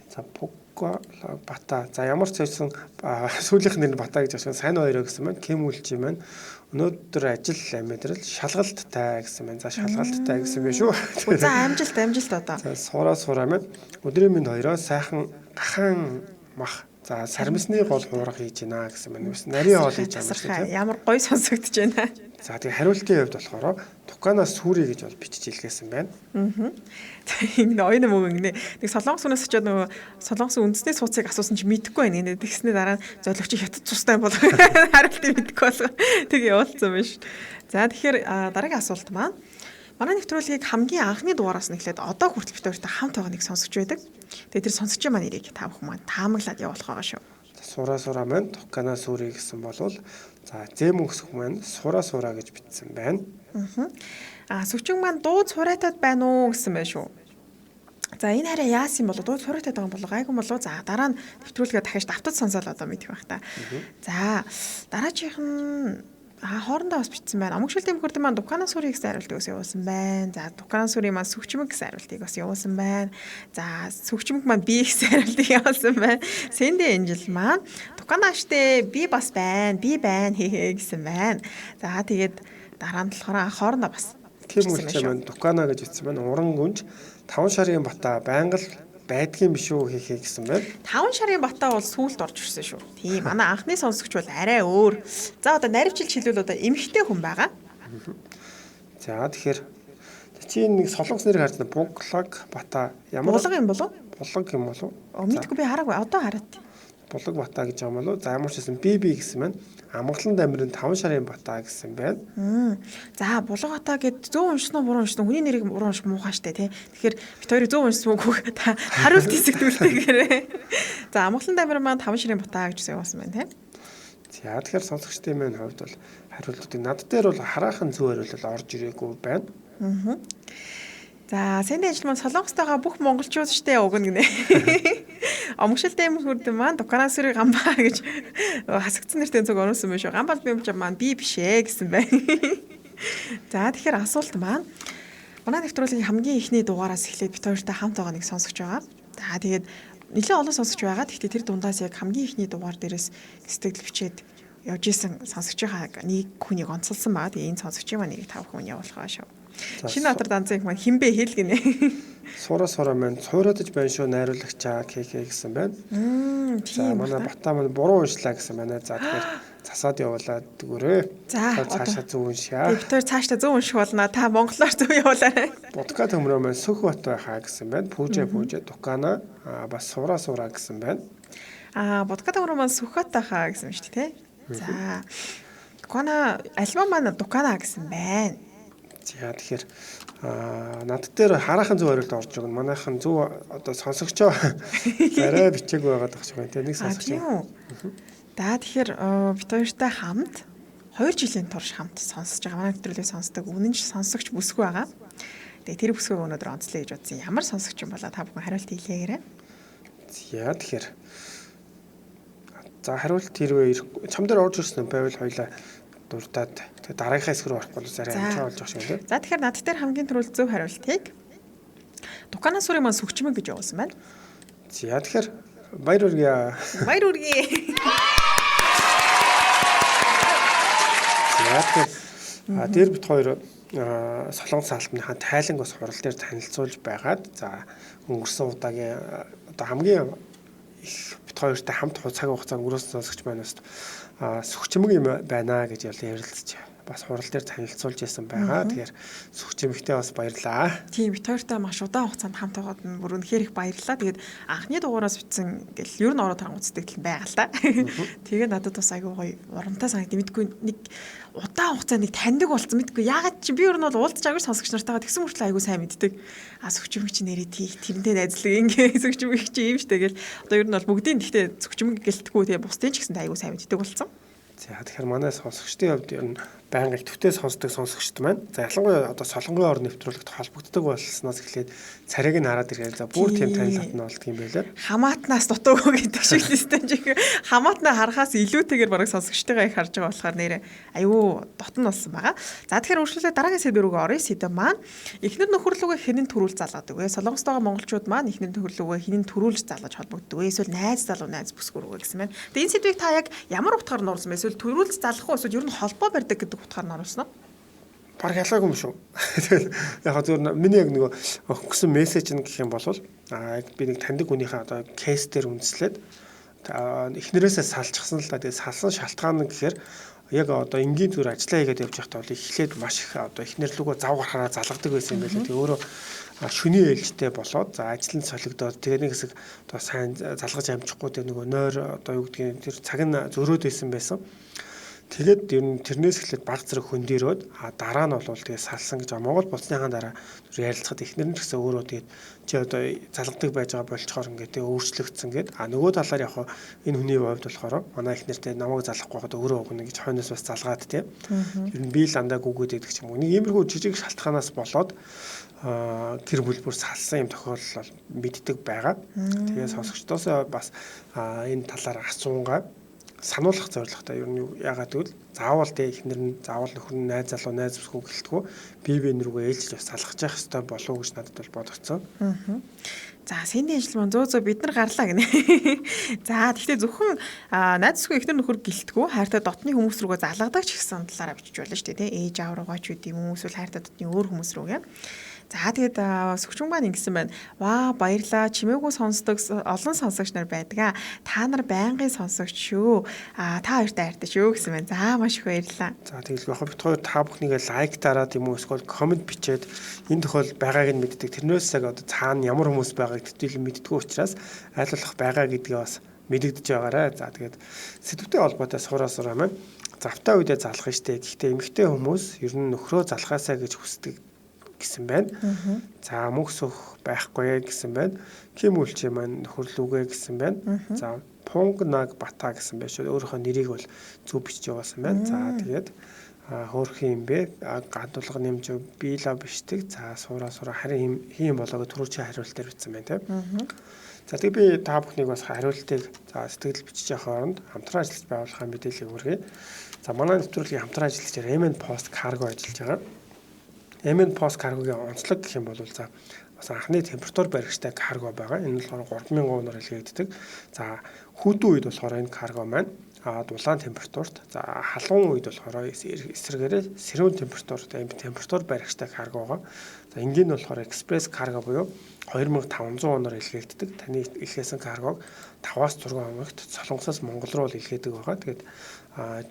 За Пука Бата. За ямар ч байсан сүүлийнх нэр нь Бата гэж байна. Сайн хоёроо гэсэн байна. Ким үлчи маань өнөөдөр ажил амьдрал шалгалттай гэсэн байна. За шалгалттай гэсэн байх шүү. За амжилт амжилт одоо. За сураа сураа маань өдрийн мэнд хоёроо сайхан гахаан мах. За сармисны гол хуурга хийж байна гэсэн байна. Бас нарийн хоол хийж байгаа юм шиг тийм. Ямар гоё сонсогдож байна. За тэгээ хариултын хувьд болохоор Туканаас сүрээ гэж бол бичиж илгээсэн байна. Ингэ оюун мөг ингэнэ. Нэг солонгос хүнээс очиод нөгөө солонгосын үндэсний сууцыг асуусан чи мэдэхгүй байна гинэ. Тэгснээ дараа нь золигч хятад цустай бол хариултыг мэдэхгүй болгоо. Тэг явуулсан байна шүү. За тэгэхээр дараагийн асуулт маань манай нэвтрүүлгийг хамгийн анхны дугаараас нь эхлээд одоо хүртэл бид хоёртой хамт байгаа нэг сонсогч байдаг. Тэгээ тэр сонсогчийн маань нэрийг та бүхэн маань таамаглаад явуулах байгаа шүү. Сураа сураа маань Тукана сүрээ гэсэн болвол за зэм өгсөх маань сураа сураа гэж бичсэн байна. Сүгчмэг маань дуу цураатад байна уу гэсэн байх шүү. За энэ хараа яасан юм болоо, дуу цураатад байгаа юм болоо, гайгүй болоо. За дараа нь нэвтрүүлгээ дахиж давтаж сонсоол одоо мэдэх байх та. За дараачих нь хоорондоо бас бичсэн байна. Омогшилтын мөхөрдөн маань Дукана сүрийг гэсэн хариултыг бас явуулсан байна. За Дукана сүрийн маань Сүгчмэг гэсэн хариултыг бас явуулсан байна. За Сүгчмэг маань би гэсэн хариултыг явуулсан байна. Сэндэ Энжел маань Дукана штэ би бас байна. Би байна хээ гэсэн байна. За тэгээд дараа нь болохоор хоорондоо бас Тийм үлчээ маань Дукана гэж бичсэн байна. Уран гүнж 5 шарын бата байнга л байдгийн биш үү хийхээ гэсэн байна. 5 шарын бата бол сүүлд орж ирсэн шүү. Тийм, манай анхны сонсогч бол арай өөр. За одоо наривчилж хэлвэл одоо эмэгтэй хүн байгаа. За тэгэхээр чи нэг солонгос нэрийг харж байна. Буглаг бата ямар булаг юм болов? Булаг юм болов? Мэдгүй би хараагүй. Одоо хараад. Булаг бата гэж юм болов? За ямар ч гэсэн би гэсэн байна. Амгалан дамирын 5 шарын бата гэсэн байна. За булаг бата гэд зөв уншсан уу буруу уншсан уу? Хүний нэрийг буруу унших муухай штэ тий. Тэгэхээр бит хоёрыг зөв уншсан үгүй та хариулт хэсэгдүүлтэйгээрээ. За амгалан дамир маань 5 шарын бата гэж явуулсан байна тий. За тэгэхээр сонсогчдын маань хувьд бол хариултуудыг над дээр бол хараахан зөв хариулт орж ирээгүй байна. За сэндийн ажил маань солонгостойгоо бүх монголчууд штэ уг нь гинэ. Омгшилтэй юм хүрдэн маань Дукана сүрийг гамбаа гэж хасагдсан нэртэй зүг оруулсан байх шүү. Гамбал би маань би биш ээ гэсэн байна. За тэгэхээр асуулт маань манай нэвтрүүлгийн хамгийн эхний дугаараас эхлээд бит хоёртой хамт байгаа нэг сонсогч байгаа. За тэгээд нэлээд олон сонсогч байгаа. Гэхдээ тэр дундаас яг хамгийн эхний дугаар дээрээс сэтгэл бичээд явж исэн сонсогчийнхаа нэг хүнийг онцолсон байгаа. Тэгээ энэ сонсогчийн маань нэг 5 хүн явуулах байгаа шүү. Шинэ Баатар данзын их маань хинбэ хэл гинэ. Сураа маань цуураадж байна шүү найруулагчаа КК гэсэн байна. За манай бата маань буруу уншлаа гэсэн байна. За тэгэхээр засаад явуулаад өгөөрэй. За цаашаа зөв уншаа. Бид хоёр цаашдаа зөв унших болно. Та монголоор зөв явуулаарай. Будка төмрөө маань сөх бат байхаа гэсэн байна. Пүүжээ Дукана бас сураа гэсэн байна. Будка төмрөө маань сүхбат байхаа гэсэн юм шүү дээ, тэ. За Дукана альма маань Дукана гэсэн байна. За тэгэхээр над дээр хараахан зөв хариулт орж өгнө. Манайхан зөв одоо сонсогчоо арай бичээгүй байгаад байгаа шиг байна. Тэ нэг сонсогч. За тэгэхээр бит хоёртой хамт 2 жилийн турш хамт сонсож байгаа. Манай нэвтрүүлгийг сонсдог үнэн ч сонсогч бүсгүй байгаа. Тэгээ тэр бүсгүйг өнөөдөр онцлоё гэж бодсон. Ямар сонсогч юм болоо та бүхэн хариулт хийлгээгээрэй. За тэгэхээр за хариулт хэрвээ чам дээр орж ирсэн байвал хоёлаа дурдаад тэгээ дараагийнхаа хэсэг рүү орохгүй бол арай амжаа болж байгаа шиг байна. За тэгэхээр над дээр хамгийн түрүүнд зөв хариултыг Дукана сүрийн маань Сүгчмэг гэж явуулсан байна. За тэгэхээр баяр хүргэе. Баяр хүргэе. За тэгэхээр дээр бит хоёр солонгос албаныхаа тайланг бас хурал дээр танилцуулж байгаад за өнгөрсөн удаагийн одоо хамгийн их бит хоёртой хамт цаг хугацаа өнгөрөөсөн сонсогч маань бас сүгчмэг юм байна гэж ярилцж бас хурал дээр танилцуулж ясан байгаа. Тэгэхээр сүгчмэгтэй бас баярлаа. Тийм бит хоёртой маш удаан хугацаанд хамт байгаад нь бүр үнэхээр их баярлалаа. Тэгээд анхны дугаараас бичсэн гэл ер нь ороо тарангуй сэтгэл байгаа л та. Тэгээд надад бас айгүй гоё урамтай санагд. Мэдгүй нэг удаан хугацаанд нэг таньдаг болсон. Мэдгүй яагаад чи би ер нь бол уулзч байгаагүй сонсогч нартайгаа тэгсэн мөртлөө айгүй сайн мэддэг. Сүгчмэг чи нэрээ тий тэрнтэй найзлаг ингээ сүгчмэг чи юм штэ гэл одоо ер нь бол бүгдийн гэхдээ сүгчмэг гэлтгүү тэгээ бусдын ч гэсэн айгүй сайн мэддэг болсон. За тэгэхээр манай сонсогчдын хувьд ер нь байнга идэвхтэй сонсдог сонсогчд маань. За ялангуяа одоо солонгын орон нэвтрүүлэгт холбогддог болсноос эхлээд царайг нь хараад ирэхээр за бүр тийм танилтат нь болдго юм байлаа. Хамаатнаас дутуугүй гэдэг шиг л өстэй жиг. Хамаатнаа харахаас илүүтэйгээр бараг сонсогчтойгоо их харж байгаа болохоор нэрээ аюу дотн болсон байгаа. За тэгэхээр үргэлжлүүлээ дараагийн сэдв рүүгээ оръё. Сэдв маань эхнэр нөхөрлөгөө хинэн төрүүл залгадаг вэ? Солонгостойгоо монголчууд маань эхнэр нөхөрлөгөө хинэн төрүүлж залгаж холбогддог вэ? Эсвэл найз залуу найз бүсгүүрүүгээ гэсэн байна. Тэгээ энэ сэдвийг та яг ямар утгаар нь оруулсан бэ? Эсвэл төрүүлж залгах уу? Эсвэл ер нь холбоо барьдаг гэдэг утгаар нь оруулсан уу? Бараг ялгаагүй юм шүү. Тэгээд яг зөв миний яг нөгөө өгсөн мессеж нь гэх юм бол би нэг таньдаг хүнийхээ одоо кейс дээр үндэслээд эхнэрээсээ салчихсан л да. Тэгээд салсан шалтгаан нь гэхээр яг одоо энгийн зүгээр ажиллаа хийгээд явж байхдаа бол эхлээд маш их одоо эхнэр лүгөө зав гарахаараа залгадаг байсан юм байлээ. Тэгээ өөрөө шүний ээлжтэй болоод за ажил нь солигдоод тэгээ нэг хэсэг одоо сайн залгаж амжихгүй тэгээ нөгөө нойр одоо юу гэдгийг тэр цаг нь зөрөөд байсан байсан. Тэгээд ер нь тэрнээс эхлээд баг зэрэг хөндөрөөд дараа нь бол тэгээд салсан гэж. Монгол болсныхаа дараа ярилцахад эхнэр нь ч гэсэн өөрөө тэгээд чи одоо залгадаг байж байгаа болчоор ингээд тэгээд өөрчлөгдсөн гэд. А нөгөө талаар яг энэ хүний хувьд болохоор манай эхнэртэй намайг залгахгүй байхад өөрөө өгнө гэж хойноос бас залгаад тийм. Ер нь би л дандаа гүгээд байдаг ч юм уу. Нэг иймэрхүү жижиг шалтгаанаас болоод гэр бүл бүр салсан юм тохиолдол бол мэддэг байгаа. Тэгээ сонсогчдоос бас энэ талаар асуунгаа сануулгах зорилготой ер нь яагаад гэвэл заавал тэ эхнэр нь заавал нөхөр нь найз залуу найз бүсгүй гэлтгүү бие биен рүүгээ ээлжиж бас салгаж явах хэрэгтэй болов уу гэж надад бол бодогдсон. За Сэнди ажил маань зөө бид нар гарлаа гинэ. За тэгвэл зөвхөн найз бүсгүй эхнэр нөхөр гэлтгүү хайртай дотны хүмүүс рүүгээ залгадаг ч гэсэн талаараа бичиж болно шүү дээ, тэ. Ээж аав руугаа ч үгүй юм уу эсвэл хайртай дотны өөр хүмүүс рүүгээ. За тэгээд сөгчүн маань ингэсэн байна. Ваа баярлаа. Чимээгүй сонсдог олон сонсогч нар байдаг. Та нар байнгын сонсогч шүү. Та хоёртай хайртай шүү гэсэн байна. За маш их баярлалаа. За тэгэл яг бит хоёр та бүхнийгээ лайк дараад юм уу эсвэл коммент бичээд энэ тохиол байгааг нь мэддэг. Тэрнээс яг одоо цаана ямар хүмүүс байгааг төдийлөн мэддэггүй учраас аль болох байгаа гэдгээ бас мэдэгдэж байгаарай. За тэгээд сэдвтэй холбоотой сураа маань завтай үедээ залах штэ. Гэхдээ эмэгтэй хүмүүс ер нь нөхрөө залхаасаа гэж хүсдэг гэсэн байна. За мөнх сөх байхгүй гэсэн байна. Ким үлчээ маань нөхөрлүүгээ гэсэн байна. За Пунг наг бата гэсэн байна шүү. Өөрийнхөө нэрийг бол зөв бичиж явуулсан байна. За тэгээд хөөрхөн юм бэ? Гандуулга нэмж би лав бичдэг. За сураа харин хин болоо гэж түрүүчийн хариулт дээр бичсэн байна тийм. За тэгээ би та бүхнийг бас хариултыг за сэтгэл бичиж явах хооронд хамтран ажиллаж байгуулахаа мэдээллийг хүргэе. За манай нэвтрүүлгийн хамтран ажиллагчаар MN Post Cargo ажиллаж байгаа. MN Post Cargo-гийн онцлог гэх юм бол за бас анхны температур баригчтай карго байгаа. Энэ нь болохоор 3000 оноор илгээгддэг. За хүүтэн үед болохоор энэ карго маань дулаан температурт, за халуун үед болохоор эсрэгээрээ сэрүүн температурт температур баригчтай карго байгаа. За энгийн нь болохоор экспресс карго буюу 2500 оноор илгээгддэг. Таны илгээсэн каргог 5-аас 6 хоногт Солонгосоос Монгол руу илгээдэг байгаа. Тэгээд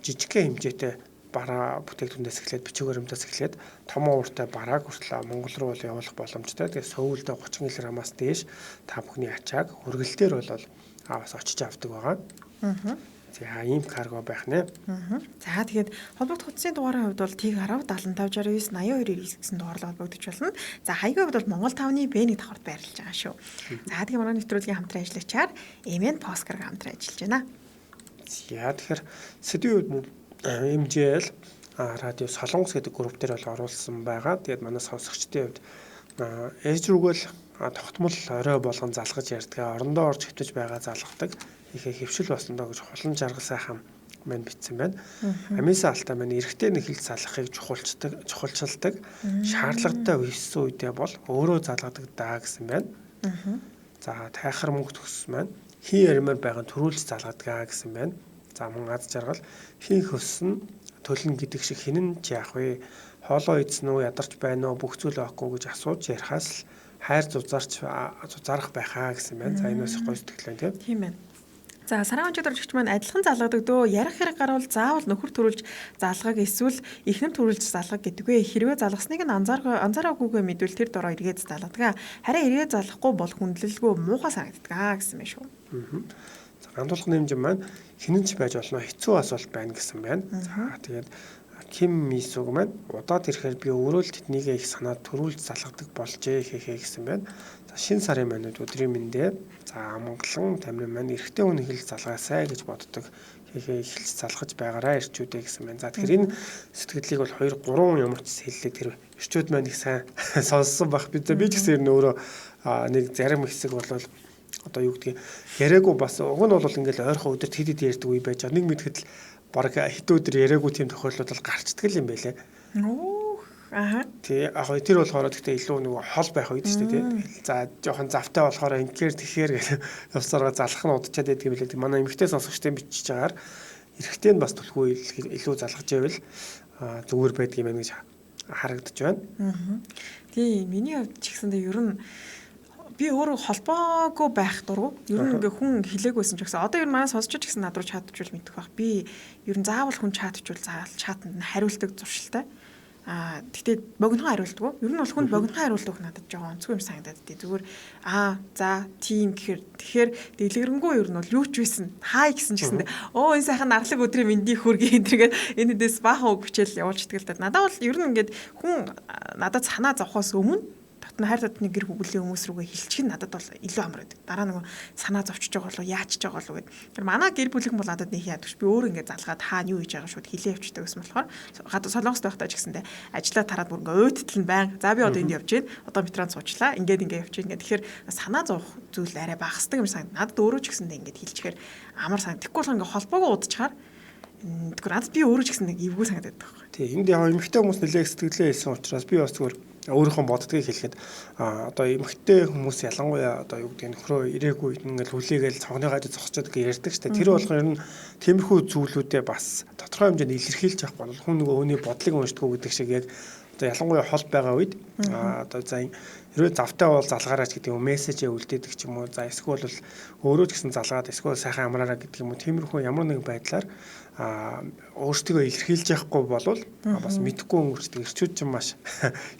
жижигхэн хэмжээтэй бараа бүтээгдэхүүнээс эхлээд бичиг баримтаас эхлээд том ууртай барааг хүртэл Монгол руу бол явуулах боломжтой. Тэгээд Сөүлдөө 30 кг-аас дээш та бүхний ачааг хүргэлтээр бол бас очиж авдаг байгаа. За ийм карго байх нэ. За тэгээд холбогдох утасны дугаарын хувьд бол Тэг 10 75 69 82 99 гэсэн дугаарлал холбогдож болно. За хаягийн хувьд бол Монгол 5-ны Б1 давхарт байрлаж байгаа шүү. За тэгээд манай нэвтрүүлгийн хамтран ажиллагчаар MN Postcard хамтран ажиллаж байна. За тэгэхээр сэдвийн хувьд MJL радио Солонгос гэдэг групп дээр бол оруулсан байгаа. Тэгээд манай сонсогчдын хувьд ээж рүүгээл тогтмол орой болгон залгаж ярьдаг. Орондоо орж хэвтэж байгаа залгадаг. Ихэ хөвшил болсон доо гэж хулан жаргал сайхан маань бичсэн байна. Амиса алтай маань эрэгтэй нэг хэл залгахыг чухалчилдаг. Шаардлагатай өссөн үедээ бол өөрөө залгадаг даа гэсэн байна. За тайхар мөнгө төгс маань хин ярмаар байгаа төрүүлж залгадаг гэсэн байна. За мөн аз жаргал хин хөссөн төлн гэдэг шиг хинэн ч яах вэ? Хоолоо идсэн үү, ядарч байна уу, бүх зүйл авахгүй гэж асууж ярихаас л хайр зузаарах байхаа гэсэн байна. За энэ бас гоё сэтгэл байна тийм. Тийм байна. За саран хонжид оржигч маань адилхан залгадаг дөө. Ярих хэрэг гарвал заавал нөхөр төрүүлж залгаг эсвэл эхнэр төрүүлж залгаг гэдэгвэ. Хэрвээ залгасныг нь анзаараагүйгээ мэдвэл тэр дороо эргээд залгадаг. Харин эргээд залгахгүй бол хүндлэлгүй муухай санагддаг гэсэн юм шүү. За гандуулах нэмжин маань хинэн ч байж болно хэцүү асуулт байна гэсэн байна. За тэгээд Ким Мисуг маань удаад ирэхээр би өөрөө л тэднийгээ их санаад төрүүлж залгадаг болжээ хээхээ гэсэн байна. За шинэ сарын маань өдрийн мэндэ. За амгалан тамирын маань эрэгтэй хүн эхэлж залгаасай гэж боддог. Хээхээ эхэлж залгаж байгаарай эрчүүдээ гэсэн байна. За тэгэхээр энэ сэтгэлдлийг бол 2 3 ямар ч хэллээ тэр эрчүүд маань их сайн сонссон байх. Би ч гэсэн ер нь өөрөө нэг зарим хэсэг бол одоо юу гэдгийг яриаггүй бас уг нь бол ингээл ойрхон өдөрт хэд хэд ярьдаг үе байж байгаа. Нэг мэдхэд л бараг хэд өдөр яриаггүй тийм тохиолдлууд бол гарчдаг юм байлээ. Аха. Тий, яг тэр болохоор гэхдээ илүү нөгөө хол байх үед шүү дээ, тий. За жоохон завтай болохоор ингээр тэгэхээр гэж явсараа залах нь удачаад байдаг юм билээ. Манай эмэгтэй сонсогчдын бичиж байгаагаар эрэгтэй нь бас түлхүү илүү залгаж байвал зүгээр байдаг юм байна гэж харагдаж байна. Тий, миний хувьд ч гэсэндээ ер нь би өөрөө холбоогүй байх дургу. Ер нь ингээ хүн хэлээгүйсэн ч гэсэн одоо ер нь манай сонсч ч гэсэн над руу чатчвал мэдэх байх. Би ер нь заавал хүн чатчвал заавал чатанд нь хариулдаг зуршилтай. Тэгтээ богинохон хариулдаггүй. Ер нь бол хүнд богинохон хариулт өгөх надад жоохон онцгой юм санагдаад дээ. Зүгээр за тийм гэхээр тэгэхээр дэлгэрэнгүй ер нь бол юу ч байсан хай гэсэн ч гэсэндээ энэ сайхан нарлаг өдрийн мэндийг хүргэе энэ тэргээд энэ дэс баахан үг бичээл явуулчихдаг л да. Надад бол ер нь ингээд хүн надад санаа зовхоос өмнө дотны хайр дотны гэр бүлийн хүмүүс рүүгээ хэлчих нь надад бол илүү амар байдаг. Дараа нөгөө санаа зовчж байгаа болов яачж байгаа болов гэд. Тэр манай гэр бүлийнхэн бол надад нэг яадаг ш. Би өөр ингээд залгаад хаана юу хийж байгаа шууд хэлээ явчихдаг гэсэн болохоор гадаа Солонгост байхдаа ч гэсэндээ ажиллаа тараад бүр ингээд уйдтал нь баян. За би одоо энд явж гин. Одоо метронд суучлаа. Ингээд ингээд явж гин. Тэгэхээр санаа зовох зүйл арай багасдаг юм санагд. Надад өөрөө ч гэсэндээ ингээд хэлчихээр амар санагд. Тэгэхгүй болохоор ингээд холбоогоо удчихаар тэгэхээр надад би өөрөө ч гэсэн нэг эвгүй санагдаад байгаа байхгүй. Тий, энд яг эмэгтэй хүмүүс нэлээд сэтгэлээ хэлсэн учраас би бас зүгээр өөрийнхөө боддгийг хэлэхэд одоо эмэгтэй хүмүүс ялангуяа одоо юу гэдэг нөхрөө ирээгүй ингээл хүлээгээл цогны гаж зогсчод гэж ярьдаг штэ. Тэр болгон ер нь тиймэрхүү зүйлүүдээ бас тодорхой хэмжээнд илэрхийлж явах бол хүн нөгөө хүний бодлыг уншдаггүй гэдэг шиг яг одоо ялангуяа хол байгаа үед одоо за хэрвээ завтай бол залгаараач гэдэг юм мессежээ үлдээдэг ч юм уу, за эсвэл бол өөрөө ч гэсэн залгаад эсвэл сайхан амраараа гэдэг юм уу, тиймэрхүү ямар нэгэн байдлаар өөрсдийгөө илэрхийлж яахгүй болвол бас мэдэхгүй өнгөрчдөг эрчүүд ч маш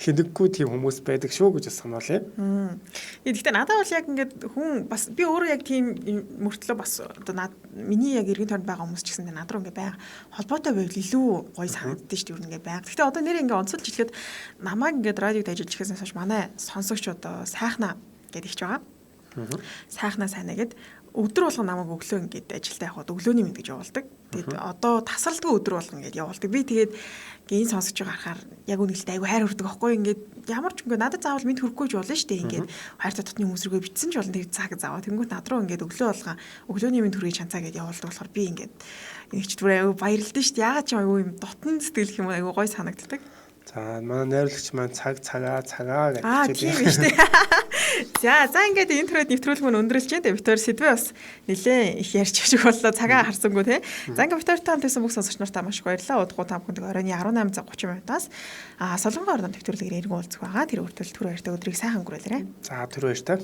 хинэггүй тийм хүмүүс байдаг шүү гэж сануулъя. Гэхдээ надад бол яг ингээд хүн бас би өөрөө яг тийм мөртлөө бас одоо над миний яг эргэн тойронд байгаа хүмүүс ч гэсэндээ над руу ингээд байга холбоотой байвал илүү гоё санагддаг шүү дээ, ер нь ингээд байга. Гэхдээ одоо нэр ингээд онцолж хэлэхэд намайг ингээд радиод ажиллаж эхэлснээс хойш манай сонсогч одоо сайхнаа гэдэг ихч байгаа. Сайхнаа сайнаа гэд өдөр болгон намайг өглөө ингээд ажилдаа явахад өглөөний мэнд гэж явуулдаг. Тэгээд одоо тасралтгүй өдөр болгон ингээд явуулдаг. Би тэгээд энэ сонсож байгаа харахаар яг үнэхээр айгүй хайр хүрдэг аахгүй ингээд ямар ч ингээд надад заавал мэд хүрэхгүй ч болно шүү дээ. Ингээд хайр дотны хүмүүс рүүгээ бичсэн ч болно, тэр цаг заваа. Тэнгүүт над руу ингээд өглөө болгон өглөөний мэнд хүргэе чанцаа гэдээ явуулдаг болохоор би ингээд нэг ч түр айгүй баярлалаа шүү дээ. Яагаад ч айгүй юм дотн сэтгэлэх юм айгүй гой санагддаг. За манай найруулагч маань цаг цагаа цагаа гэж хэлээ. Тийм шүү дээ. За ингээд энэ төрөд нэвтрүүлэг мөн өндөрлж байна. Тэгээ битээр сэдвээ бас нэлээд их ярьж шиг боллоо. Цагаа харсангүй те. За ингээд битээр та хамт байсан бүх сонсогч нартаа маш их баярлалаа. Удахгүй та бүхэнд оройн 18:30 минутаас Солонгон орны нэвтрүүлгээр эргэн уулзах байгаа. Тэр хүртэл түр баяртай өдрийг сайхан өнгөрөөлрэй. За түр баяртай.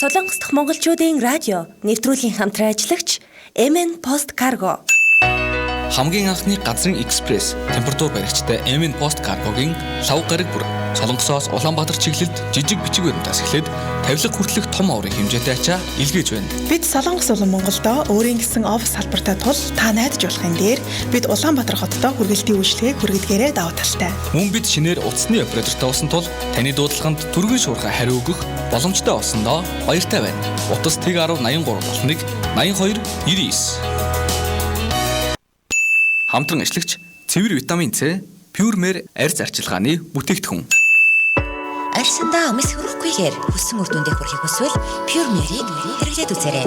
Солонгос дахь монголчуудын радио нэвтрүүлгийн хамтран ажиллагч MN Post Cargo. Хамгийн анхны газрын экспресс температур баригчтай MN Post Cargo-гийн лав гараг бүр Солонгосоос Улаанбаатар чиглэлд жижиг бичиг баримтаас эхлээд тавилга хүртэлх том оврын хэмжээтэй ачаа илгээж байна. Бид Солонгос болон Монголдо өөрийн гэсэн офис салбартай тул та найдаж болохын дээр бид Улаанбаатар хотдо хүргэлтийн үйлчилгээг хүргэдгээрээ давуу талтай. Мөн бид шинээр утасны оператортай болсон тул таны дуудлаганд түргэн шуурхай хариу өгөх боломжтой болсондоо баяртай байна. Утас Тэг 10 83 71 82 99. Хамтран ажиллагч цэвэр витамин С, Pure Mer арьс арчилгааны бүтээгдэхүүн. Арьсандаа мэс хөрөхгүйгээр хүссэн үр дүндээ хүрэхийг хүсвэл Pure Mer-ийг хэрэглээд үзээрэй.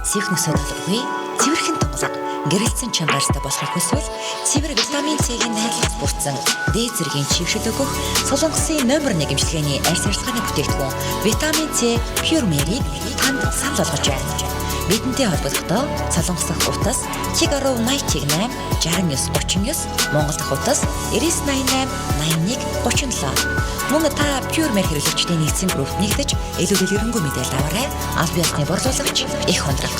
Сэвх нөсөө толгойгүй, цэвэрхэн тунгалаг, гэрэлтсэн чангартай болохыг хүсвэл цэвэр витамин С-ийн найрлагаас бүрдсэн дээд зэргийн чийгшил өгөх Солонгосын номер 1 эмчилгээний арьс арчилгааны бүтээгдэхүүн витамин С Pure Mer-ийг танд санал болгож байна. Бидэнтэй холбогдохдоо Солонгос дахь утас 010 80 8 69 39, Монгол дахь утас 99 88 81 37. Мөн та Pure Mer хэрэглэгчдийн нэгдсэн группт нэгдэж илүү дэлгэрэнгүй мэдээлэл аваарай. Аль биесны борлуулагч их хондрох.